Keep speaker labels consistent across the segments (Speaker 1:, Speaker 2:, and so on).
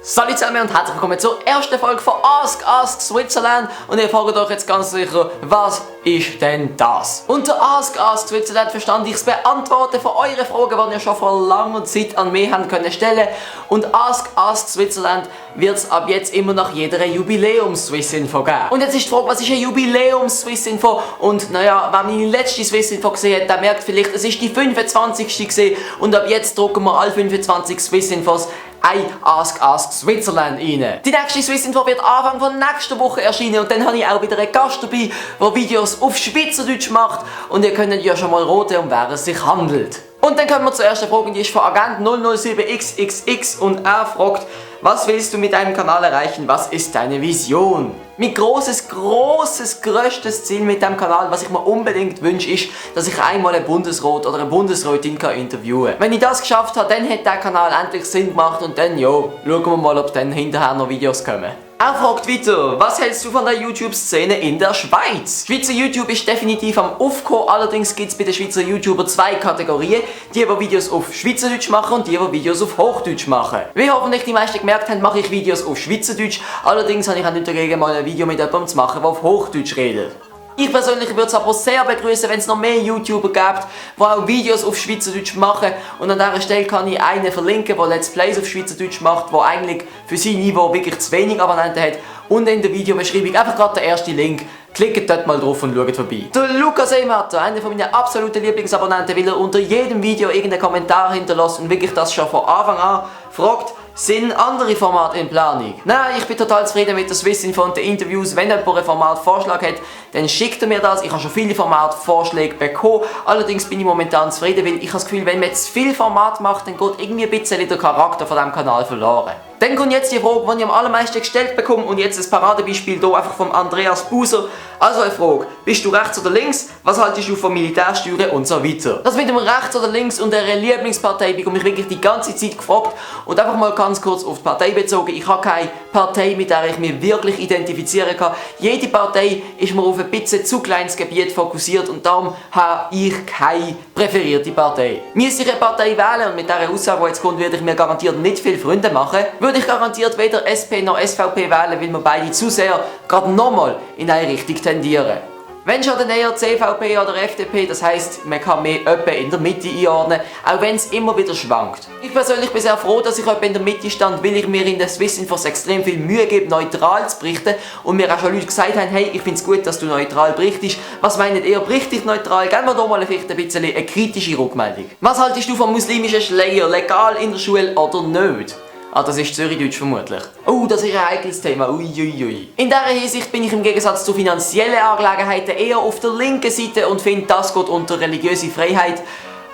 Speaker 1: Salut zusammen und herzlich willkommen zur ersten Folge von Ask Switzerland. Und ihr fragt euch jetzt ganz sicher, was ist denn das? Unter Ask Switzerland verstand ich das Beantworten von euren Fragen, die ihr schon vor langer Zeit an mich haben können stellen. Und Ask Switzerland wird es ab jetzt immer nach jeder Jubiläums-Swissinfo geben. Und jetzt ist die Frage, was ist eine Jubiläums-Swissinfo? Und naja, wer meine letzte Swissinfo gesehen hat, der merkt vielleicht, es ist die 25. gewesen. Und ab jetzt drucken wir alle 25 Swissinfos ein Ask Switzerland rein. Die nächste Swissinfo wird Anfang von nächster Woche erscheinen und dann habe ich auch wieder einen Gast dabei, der Videos auf Schweizerdeutsch macht und ihr könnt ja schon mal raten, um wer es sich handelt. Und dann kommen wir zur ersten Frage, die ist von Agent 007XXX und er fragt, was willst du mit deinem Kanal erreichen? Was ist deine Vision? Mein grosses, grösstes Ziel mit dem Kanal, was ich mir unbedingt wünsche, ist, dass ich einmal einen Bundesrat oder eine Bundesrätin interviewen kann. Wenn ich das geschafft habe, dann hat der Kanal endlich Sinn gemacht und dann, ja, schauen wir mal, ob dann hinterher noch Videos kommen. Er fragt weiter, was hältst du von der YouTube-Szene in der Schweiz? Schweizer YouTube ist definitiv am Aufkommen, allerdings gibt es bei den Schweizer YouTuber zwei Kategorien, die Videos auf Schweizerdeutsch machen und die Videos auf Hochdeutsch machen. Wie hoffentlich die meisten gemerkt haben, mache ich Videos auf Schweizerdeutsch, allerdings habe ich auch nicht dagegen, mal ein Video mit jemandem zu machen, der auf Hochdeutsch redet. Ich persönlich würde es aber sehr begrüßen, wenn es noch mehr YouTuber gibt, die auch Videos auf Schweizerdeutsch machen. Und an dieser Stelle kann ich einen verlinken, der Let's Plays auf Schweizerdeutsch macht, der eigentlich für sein Niveau wirklich zu wenig Abonnenten hat. Und in der Videobeschreibung einfach gerade der erste Link. Klickt dort mal drauf und schaut vorbei. Der Lukas Emater, einer von meinen absoluten Lieblingsabonnenten, weil er unter jedem Video irgendeinen Kommentar hinterlässt und wirklich das schon von Anfang an fragt, sind andere Formate in Planung? Nein, ich bin total zufrieden mit der Swissinfo und den Interviews. Wenn jemand ein Formatvorschlag hat, dann schickt er mir das. Ich habe schon viele Formatvorschläge bekommen. Allerdings bin ich momentan zufrieden, weil ich habe das Gefühl, wenn man jetzt viel Format macht, dann geht irgendwie ein bisschen der Charakter von diesem Kanal verloren. Dann kommt jetzt die Frage, die ich am allermeisten gestellt bekomme und jetzt ein Paradebeispiel hier einfach vom Andreas Buser. Also eine Frage, bist du rechts oder links? Was haltest du von Militärsteuern und so weiter? Das mit dem rechts oder links und der Lieblingspartei bekomme ich wirklich die ganze Zeit gefragt und einfach mal ganz kurz auf die Partei bezogen. Ich habe keine Partei, mit der ich mich wirklich identifizieren kann. Jede Partei ist mir auf ein bisschen zu kleines Gebiet fokussiert und darum habe ich keine präferierte Partei. Müsste ich eine Partei wählen und mit dieser Aussage, die jetzt kommt, würde ich mir garantiert nicht viele Freunde machen, würde ich garantiert weder SP noch SVP wählen, weil wir beide zu sehr gerade nochmal in eine Richtung tendieren. Wenn schon dann eher CVP oder FDP, das heisst, man kann mehr etwa in der Mitte einordnen, auch wenn es immer wieder schwankt. Ich persönlich bin sehr froh, dass ich etwa in der Mitte stand, weil ich mir in der Swissinfos extrem viel Mühe gebe, neutral zu berichten und mir auch schon Leute gesagt haben, hey, ich finde es gut, dass du neutral berichtest. Was meint ihr, berichtet neutral? Geben wir doch mal vielleicht ein bisschen eine kritische Rückmeldung. Was haltest du vom muslimischen Schleier, legal in der Schule oder nicht? Ah, das ist Zürichdeutsch vermutlich. Oh, das ist ein heikles Thema. Uiuiui. In dieser Hinsicht bin ich im Gegensatz zu finanziellen Angelegenheiten eher auf der linken Seite und finde, das geht unter religiöse Freiheit.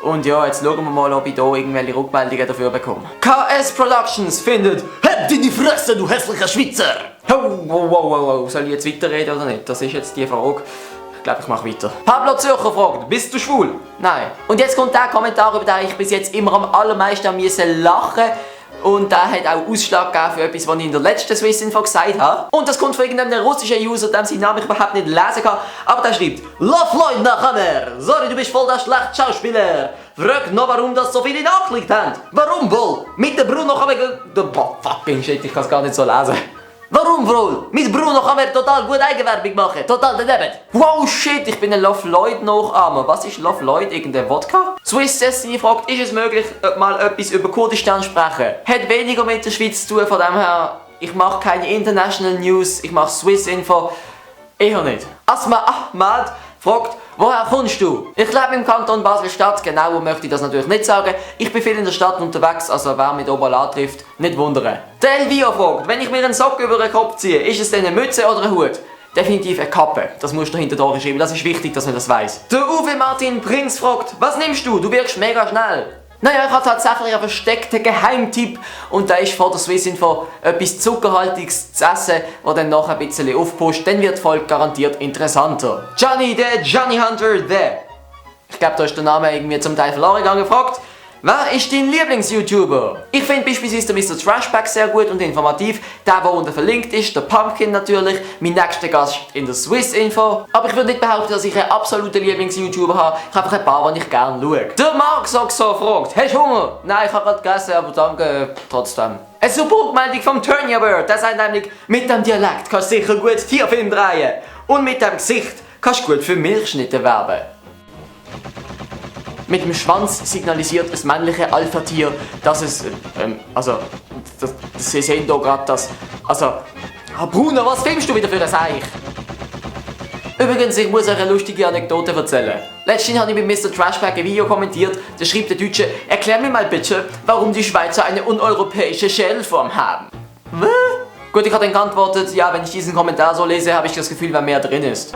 Speaker 1: Und ja, jetzt schauen wir mal, ob ich hier irgendwelche Rückmeldungen dafür bekomme. KS Productions findet, halt in die Fresse, du hässlicher Schweizer! Wow. Soll ich jetzt weiterreden oder nicht? Das ist jetzt die Frage. Ich glaube, ich mache weiter. Pablo Zürcher fragt, bist du schwul? Nein. Und jetzt kommt der Kommentar, über den ich bis jetzt immer am allermeisten lachen musste. Und der hat auch Ausschlag gegeben für etwas, was ich in der letzten Swissinfo gesagt habe. Und das kommt von irgendeinem russischen User, dem seinen Namen ich überhaupt nicht lesen kann. Aber der schreibt, Love Leute nachher! Sorry, du bist voll der schlechte Schauspieler! Frag noch, warum das so viele nachgelegt haben! Warum wohl? Mit dem Bruno kann man... Fucking shit, ich kann es gar nicht so lesen. Warum wohl? Mit Bruno kann man total gut Eigenwerbung machen. Total daneben. Wow, shit, ich bin ein Love Lloyd Nachahmer. Was ist Love Lloyd? Irgendein Wodka? Swiss Destiny fragt, ist es möglich, mal etwas über Kurdistan zu sprechen? Hat weniger mit der Schweiz zu tun, von dem her, ich mache keine International News, ich mache Swissinfo. Eher nicht. Asma Ahmad fragt, woher kommst du? Ich lebe im Kanton Basel-Stadt, genauer möchte ich das natürlich nicht sagen. Ich bin viel in der Stadt unterwegs, also wer mit Oberla trifft, nicht wundern. Der Elvio fragt, wenn ich mir einen Sock über den Kopf ziehe, ist es denn eine Mütze oder ein Hut? Definitiv eine Kappe, das musst du hinter da schreiben, das ist wichtig, dass man das weiss. Der Uwe Martin Prinz fragt, was nimmst du? Du wirkst mega schnell. Naja, ich habe tatsächlich einen versteckten Geheimtipp und da ist vor der Swissinfo etwas Zuckerhaltiges zu essen, das dann noch ein bisschen aufpusht, dann wird die Folge garantiert interessanter. Johnny Hunter, der. Ich glaube, da ist der Name irgendwie zum Teil verloren gegangen, fragt, Wer ist dein Lieblings-YouTuber? Ich finde beispielsweise den Mr. Trashback sehr gut und informativ, der unten verlinkt ist, der Pumpkin natürlich, mein nächster Gast in der Swiss-Info. Aber ich würde nicht behaupten, dass ich einen absoluten Lieblings-YouTuber habe, ich habe einfach ein paar, die ich gerne schaue. Der Mark Soxo fragt, hast du Hunger? Nein, ich habe gerade gegessen, aber danke trotzdem. Eine super Rückmeldung vom Turnier-Bird, der sagt nämlich, mit dem Dialekt kannst du sicher gut Tierfilm drehen. Und mit dem Gesicht kannst du gut für Milchschnitte werben. Mit dem Schwanz signalisiert das männliche Alpha-Tier, dass es, Sie sehen hier gerade das, Bruno, was filmst du wieder für ein Seich? Übrigens, ich muss euch eine lustige Anekdote erzählen. Letztens habe ich mit Mr. Trashback ein Video kommentiert, da schrieb der Deutsche, erklär mir mal bitte, warum die Schweizer eine uneuropäische Schellform haben. Was? Gut, ich habe dann geantwortet, ja, wenn ich diesen Kommentar so lese, habe ich das Gefühl, wer mehr drin ist.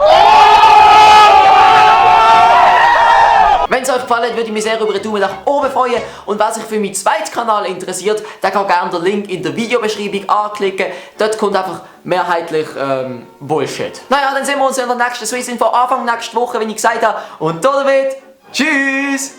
Speaker 1: Wenn es euch gefallen hat, würde ich mich sehr über einen Daumen nach oben freuen. Und wer sich für meinen zweiten Kanal interessiert, der kann gerne den Link in der Videobeschreibung anklicken. Dort kommt einfach mehrheitlich Bullshit. Naja, dann sehen wir uns in der nächsten Swiss Info Anfang nächste Woche, wenn ich gesagt habe. Und damit, tschüss!